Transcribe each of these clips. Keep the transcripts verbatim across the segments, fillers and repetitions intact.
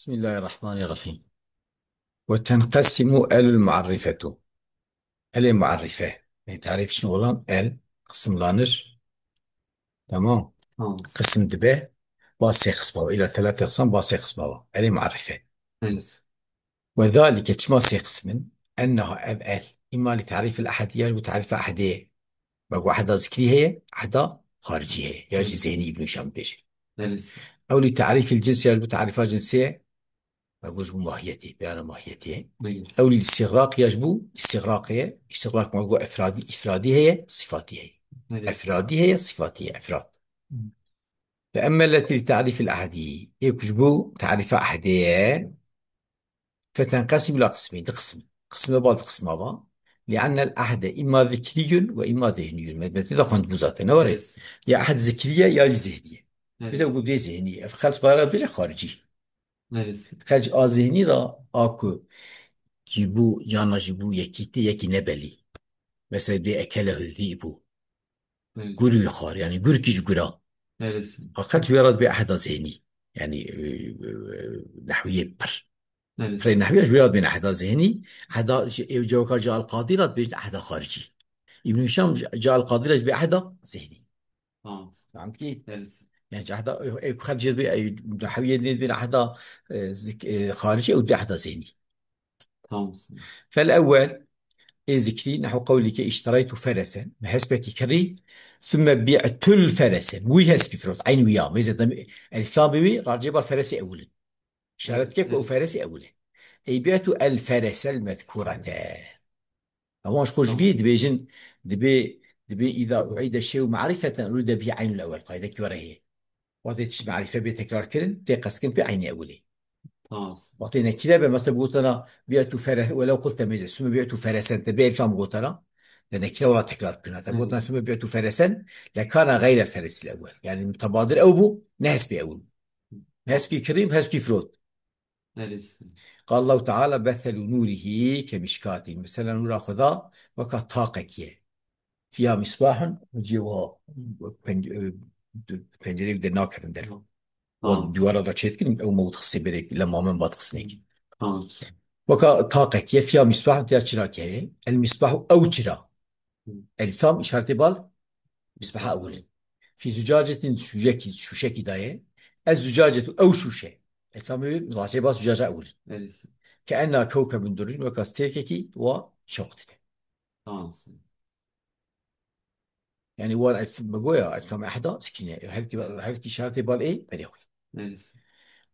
Bismillahirrahmanirrahim. Ve tenqesimu el muarrifetu. Elê muarrife. Yani tarîfçi olan el, kısımlanır. Tamam. Tamam. Kısım dibe, ba sê kısma, ila telate kısma, ba sê kısma. Elê muarrife. Evet. Ve zalike, çima sê kısmın? Enneha, ev el. İmma li tarîfil ahedi, ya ji bo tarîfa ahedê. Bak, ehda zikrî heye, ehda xaricî heye. Ya jî zihni Îbn Hişam dibêje. Belê. Ew li tarîfil cins, ya ji bo tarîfa cinsê ye. Bak, ji bo mahiyetê, beyana mahiyetê ye. Belê. Ew li îstîxraq, ya ji bo îstîxraqê ye. Îstîxraq, bak, efradî, îfradî heye, sifatî heye. Belê. Efradî heye, sifatî heye, efrad. Hı. Fe emme letî li tarîfil ahedî. Ê ku ji bo tarîfa ahedê ye, Fetenqesimu ila qismî, di qism. Qism e, bal di qisma va. Li'ennel ahde imma zikriyun ve imma zihniyun. Me, me tê de xwendibû zaten, ne were? Evet. Ya ahd zikriye ya jî zihniye. Evet. Bize got dê zihniye. Ev xelç vara bêje xaricî. Evet. Xelç a zihnî ra a ku ji bo, cana ji bo yekî tê, yekî nebelî. Mesela dê ekele zîbu. Evet. Gur wî xwar, yani gur kî ji gura. Evet. A xelç wê re dibê ehda zihnî. Yani, e, e, e, nehwiyê pir. Evet. Rê nehwiya ji wê re dibên ehda zihnî. Ehda ji, ew cewka ji Al-Qadî re dibêjin ehda xaricî. Îbn Hişam ji, ji Al-Qadî re ji dibê ehda zihnî. Tamam. Fehmtî? Evet. Yani ji ehda, ew, ew xelk jê dibê, ew nehwiyê dibên ehda, e, zik-, e, xaricî, ew dibê ehda zihnî. Tamam. Fel ewwel, ê zikrî, nehu qewlike, iştereytu feresen, me hespekî kirî, thumme bi'tul feresen, wî hespî firot, eyn wî ya, mêze dem, elflamê wî, racê bar feresê ewil in. İşaret dike ku ew feresê ewil e. Ey bi'tu el feresel mezkurete. Ewan ji xwe ji vî dibêjin, dibê, dibê îza u'îde şey'u ma'rifeten urîde bihî eynul ewel, qaydekî were heye. Wextê tişt ma'rife bê tekrar kirin, tê qestkirin pê eynê ewilê. Tamam. Wextê nekîre be, mesela bigotana, bi'tu fere-, welew qulte mêze, sume bi'tu feresen, te bê elfam gotana, de nekîre wela tekrar bikirina. Te gotana, sume bi'tu feresen, lekana xeyrel feresil ewel. Yani mutabadir ew bû, ne hespê ewil bû. Hespî kirî, hespî firot. Belê. Qal Allahu Teala, "Meselu nûrihî kemişkatî." Mesela nûra Xweda weka taqekî ye. Fiha misbahun, cihê wa pen-, e, pencereyê de nakevin derve. Wan dîwara da çêdikin, ew mewt xistê berê, lemamen bat xistinê. Tamam. Weka taqekî ye, fiha misbahun, tiya çirakî heye. El misbahu, ew çira. Elfam îşaretê bal, misbaha ewil in. Fî zucacetin, şûşekî, şûşekî daye. Ez zucacetu, ew şûşe. Elfamê wê, racê bal zucaca ewil in. Evet. Ke enna kewkebun durrîn, weka stêrkekî wa şewq dide. Tamam. Yani wan elf-, me goya, elfam ehda, sikine. Hevkî, hevkî îşaretê bal ê, berê xwe. Evet.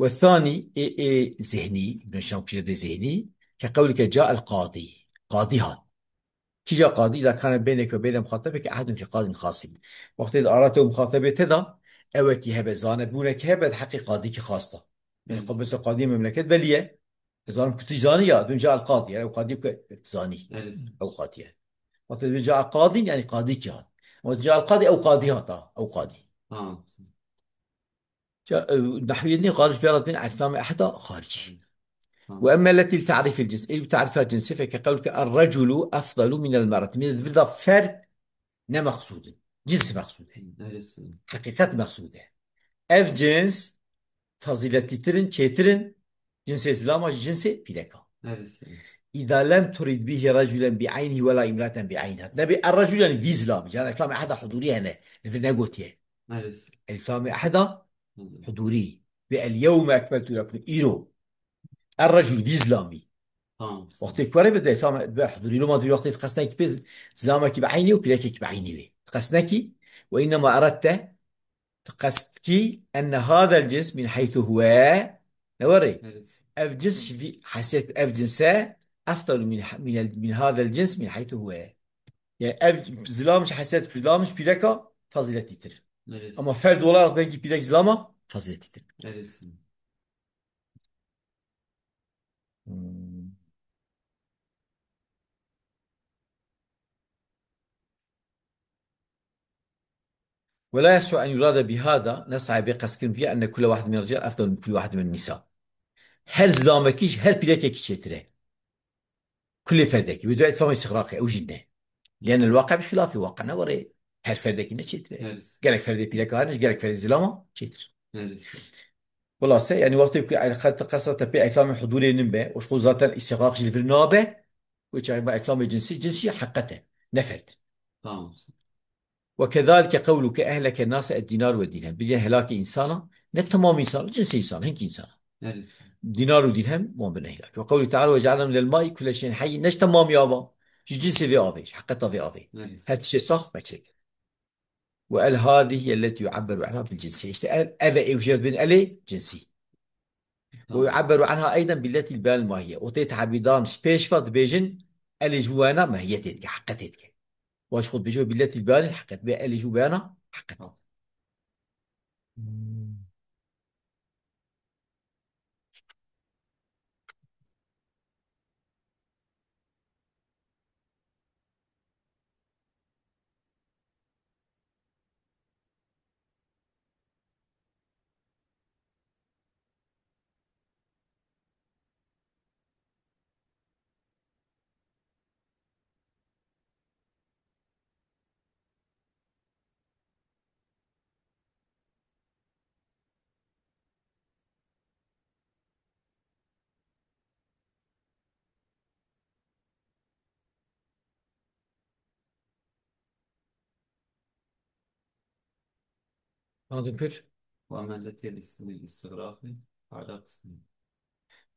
Ve thani, ê, ê zihnî, Îbn Hişam kişî dê zihnî, ke qewlike ca el qadî. Qadî hat. Kîja qadî, îza kane beyneke ve beyne muxatabeke ehdun fî qadin xasîn. Wextê di ara te û muxatabê te de, ewekî hebe, zanebûnekî hebe, di heqê qadîkî xas de. Yani, qe-, mesela qadî memleket belî ye. Ez zanim ku tu zanî ya, dibim ca el qadî, yani ew qadî ku tu zanî. Evet. Ew qadî ye. Wextê dibim ca el qadîn, yani qadîkî hat. Ama ca el qadî, ew qadî hat ha, ew qadî. Ha. Ca, e, nehwiyê nê xarij vê re dibên elfamê ehda xaricî. Tamam. Ve emme letî li ta'rîfil cins. Ê bi ta'rîfa cinsê feke qewlke er-reculu efdalu minel mer'eti. Min di vir de ferd ne mexsûd in. Cins mexsûd e. Neresi? Heqîqet mexsûd e. Ev cins fezîletîtir in, çêtir in, cinsê zilama ji cinsê pîreka. Neresi? Îda lem turid bihî reculen bi eynî wela îmraten bi eynî. Nebê er-recul yani vî zilamî. Can elfamê ehda hudûrî hene. Li vir negotiye. Neresi? Elfamê ehda Hı. hudûrî. Bi el yewme ekmeltu lekum. Îro. Er-recul vî zilamî. Tamam. Wextê ku erê bi de tam be hudurî loma tu wextê diqesnekî pê zilamekî bi eynî û pîrekekî bi eynî wê. Diqesnekî ve innema eradte, diqestkî enne hadel cins min heythu huve. Ne werê? Evet. Ev cins ji vî hesiyet, ev cinse efdalu min, min, min hadel cins min heythu huve. Yani ev zilam ji hesiyet, zilam ji pîreka faziletîtir. Evet. Ama ferd olarak belkî pîrek zilama faziletîtir. Evet. Hmm. Ve la yasihhu en yurade bihada, ne sahibê qeskin viya enne kulle wahid min rical efdal min kulle wahid min nisa. Her zilamekî ji her pîrekekî çêtir e. Kulê ferdekî. Wê duayê difamê sixraqê, ew jî ne. Lianne el-waqi bi xilafî, waqi ne were. Her ferdekî ne çêtir e. Evet. Gerek ferdê pîreka hene, ji gerek ferdê zilama çêtir. Evet. Xulase, yani wextê ku el-, qet-, qesta te pê îflamê hudûrê nin be, û ji xwe zaten îstixraq jî li vir nabe, wê çaxê me îflamê cinsî, cins jî heqet e, ne ferd. Tamam. Ve kezalike qewluke ehleke nase ed-dinar ve dirhem. Bilin helakê insana, ne temamî insana, cinsê insana, hinkî insana. Evet. Dinar û dirhem, wan bine helak. Ve qewlî teala ve cealna minel maî kulle şeyin heyyin. Ne ji temamî ava, ji cinsê vê avê, ji heqeta vê avê. Evet. Her tiştê sax me çêkir. Ve el hâzî hiyelletî yu'abberu anha bil cinsî. İşte el, ev e, ew jê dibên elê cinsî. Ve yu'abberu anha eyden billetî li beyanil mahiyye. Û tê te'bîrdan ji pêş ve dibêjin, elê ji bo wena mahiyetê dike, heqetê dike. Wa ji xwe dibêje billetî li beyanil heqet. Bê elê ji bo beyana heqet. Anladın kür? Ve emelleti lil-istigraqi ala kısmı.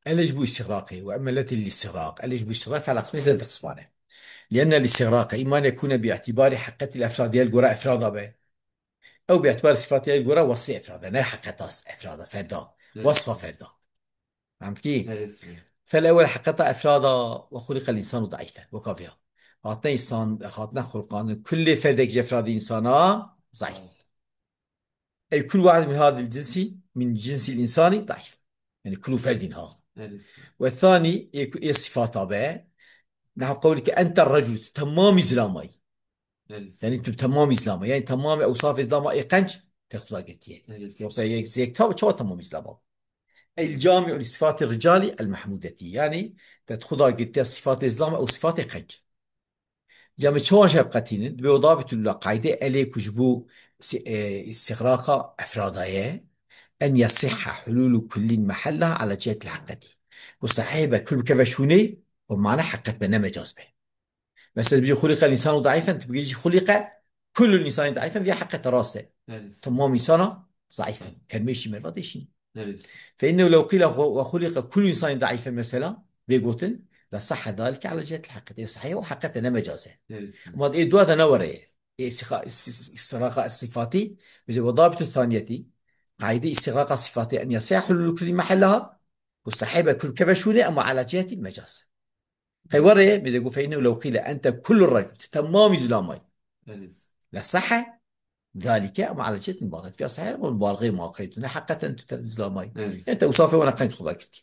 Elê ji bo îstixraqê û emelleti lil-istigraq. Elê ji bo îstixraq, fela qismê zêde qismane. Lienne l-istigraqe îma yekûne bi îtîbarî heqetî l-efradiye li gora efrada be. Ew bi îtibar sifatiye li gora wasfê efrada, ne heqeta efrada, ferda. Evet. Wasfa ferda. Fehmtî? Evet. Fel ewel heqeta efrada ve xuliqel însanu daîfen. Weka vêya. Hatine însan, hatine xulqandin kulê ferdek ji efradê însana zayîf. Ey kul wahid min hadil cinsî, min cinsîl însani daîf. Yani kulu ferdin ha. Evet. Ve thani, ê ku ê sifata be, neha qewlike ente recul, tu temamî zilamayî. Evet. Yani tu temamî zilama. Yani temamî ewsafê zilama ê qenc te xuda girtiye. Evet. Yoksa yek, yek tabi çawa temamî zilama. El cami'u li sifati ricali el mahmudeti. Yani te xuda girtiye sifatê zilama ew sifatê qenc. Cem çawa ji hev qetînin? Dibê oda bitûla qayde elê ku ji bo si-, e, îstixraka efrada ye, en yasihha hulûlu kullin mehellaha ala cihetil heqetî. Ku sehîh be kul bikeve şûnê, o mane heqet be, ne mecaz be. Mesela dibêjî xuliqel însanu daîfen, tu bigihîjî xuliqe kullul însani daîfen, vîya heqete rast e. Evet. Temam însana zaîf in. Kelmeyê şî merva têşîn. Evet. Fe innehu lew qîle xu-, ve xuliqe kullu insanî daîfen mesela, bê gotin, le sahhe zalike ala cihetil heqet. Ê sahih o heqet e, ne mecaz e. Evet. Ama ê dua da ne were ye. Ê istixa-, is-, is-, istiraqa sifatî, bize ve dabitu thaniyetî, qaîde istiraqa sifatî en yasihha hulûlu kulli mehellaha, ku sahî be kul keve şûnê, ama ala cihetil mecaz. Qey were ye, mêze got, fe innehu lew qîle ente kullu racul, tu temamî zilamay. Evet. Le sahhe zalike, ama ala cihetil mubalğe. Fiya sahhe, ama mubalğe ma qeyd. Ne heqeten tu te zilamay. Evet. Yani te usafê wana qeyd xuda gitti.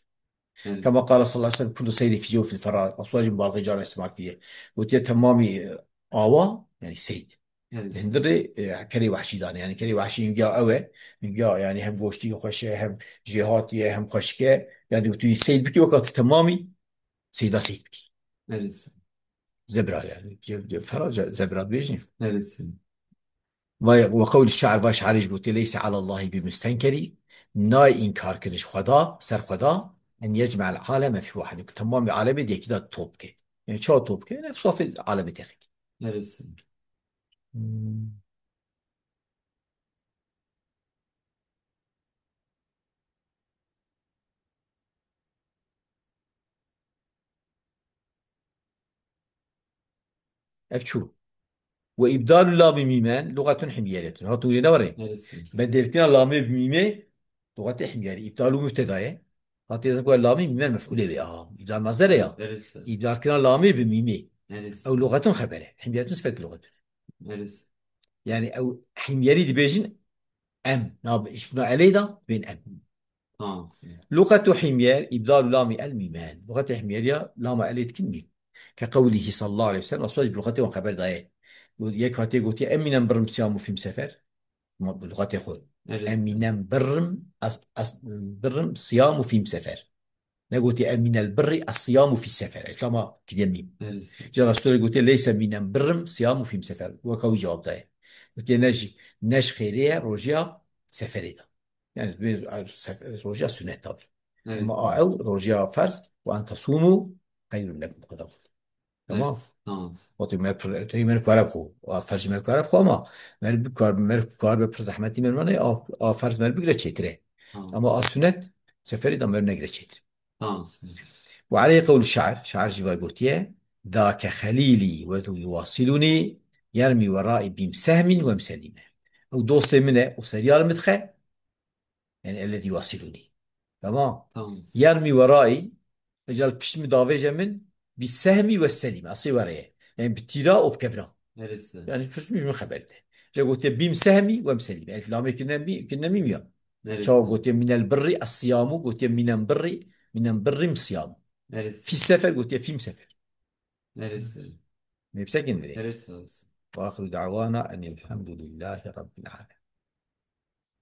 Evet. Kema qala sallallahu aleyhi ve sellem, kullu seyri fi cevfil ferra. Resulullah mubalğe cana istimal kiriye. Gotiye temamî, e, awa, yani seyd. Evet. Hindirê, e, kerê wahşî dane. Yani kerê wahşî hingya ew e. Hingya yani hem goştî xweş e, hem jêhatî ye, hem xweşik e. Yani tu seyd bikî weka tu temamî seyda seyd bikî. Evet. Zebra yani. Ce-, ce-, fera ce-, zebra dibêjin. Evet. Vay, ve qewlî şair, va şairê jî gotê, leyse alallahi bi mustenkerî, nayê înkar kirin ji Xweda, ser Xweda, en yecme'el aleme fî wahidin, ku temamî alemê di yekî de top bike. Yani çawa top bike? Yani safê alemê teqî. Evet. Hmm. Ev çû. Ve îbdalu lamî mîmen lugatun himyeriyetun. Hatû wê ne were? Neresi? Bedelkirina lamê bi mîmê lugatê himyerî. Îbdalu mübteda ye. Hatê de ku lamî mîmen mef'ulê wê. Aha, îbdal mazere ya. Neresi? Îbdalkirina lamê bi mîmê. Neresi? Ew lugatun xebere. Himyeriyetun sifet lugatun. Neresi? Yani ew himyerî dibêjin em. Na, şuna elê da bên em. Tamam. Luqetu himyer, îbdalu lamî el mîmen. Luqetê himyeriya lama elê dikin mîm. Ke qewlîhî sallallahu aleyhi ve sellem, Resulullah bi luqetê wan xeber daye. Got, yek hatê gotiye, emînen birrim siyamu fîm sefer. Ma bi luqetê xwe. Evet. Emînen birrim, as, as, birrim siyamu fîm sefer. Ne gotiye, emînel birri as siyamu fî sefer. Eslama kiriye mîm. Evet. Ca Resulullah gotiye, leyse mînen birrim siyamu fîm sefer. Weka wî cewab daye. Gotiye, ne ji, ne ji xêrê ye, rojiya seferê de. Yani bir sef-, roja sünnet tabi. Evet. Ama a ew roja ferz, ve en tasumu hayrun lekum, bu kadar. Tamam. Evet, tamam. Wextê mer pir-, tey mer kare bixwe. A ferz mer kare bixwe ama mer bi kar, mer kar be pir zehmetî mer mane, a, a ferz mer bigre çêtir e. Tamam. Ama a sünnet seferî de mer negre çêtir. Tamam. Ve aleyhi qewlu şair, şair jî vay gotiye, dake xelîlî ve zu yuwasilûnî, yermî weraî bîm sehmîn ve em selîme. Ew dostê min e, û seriyal min dixe, yani ellezî yuwasilûnî. Tamam. Tamam. Yermî weraî, ecel pişt min davêje min, bi sehmî ve selîme. Asê were ye. Yani bi tîra û bi kevra. Neresi? Yani pişt min ji min xeber de. Je gotiye bîm sehmî ve em selîme. Elif lamê kirine mî-, kirine mîm ya. Neresi? Çawa gotiye minel birri es-siyamu, gotiye minen birri, minen birri siyamu. Neresi? Fî sefer gotiye fîm sefer. Neresi? Nefsekin biri. Neresi? Ve ahiru da'wana enilhamdülillahi rabbil alemin.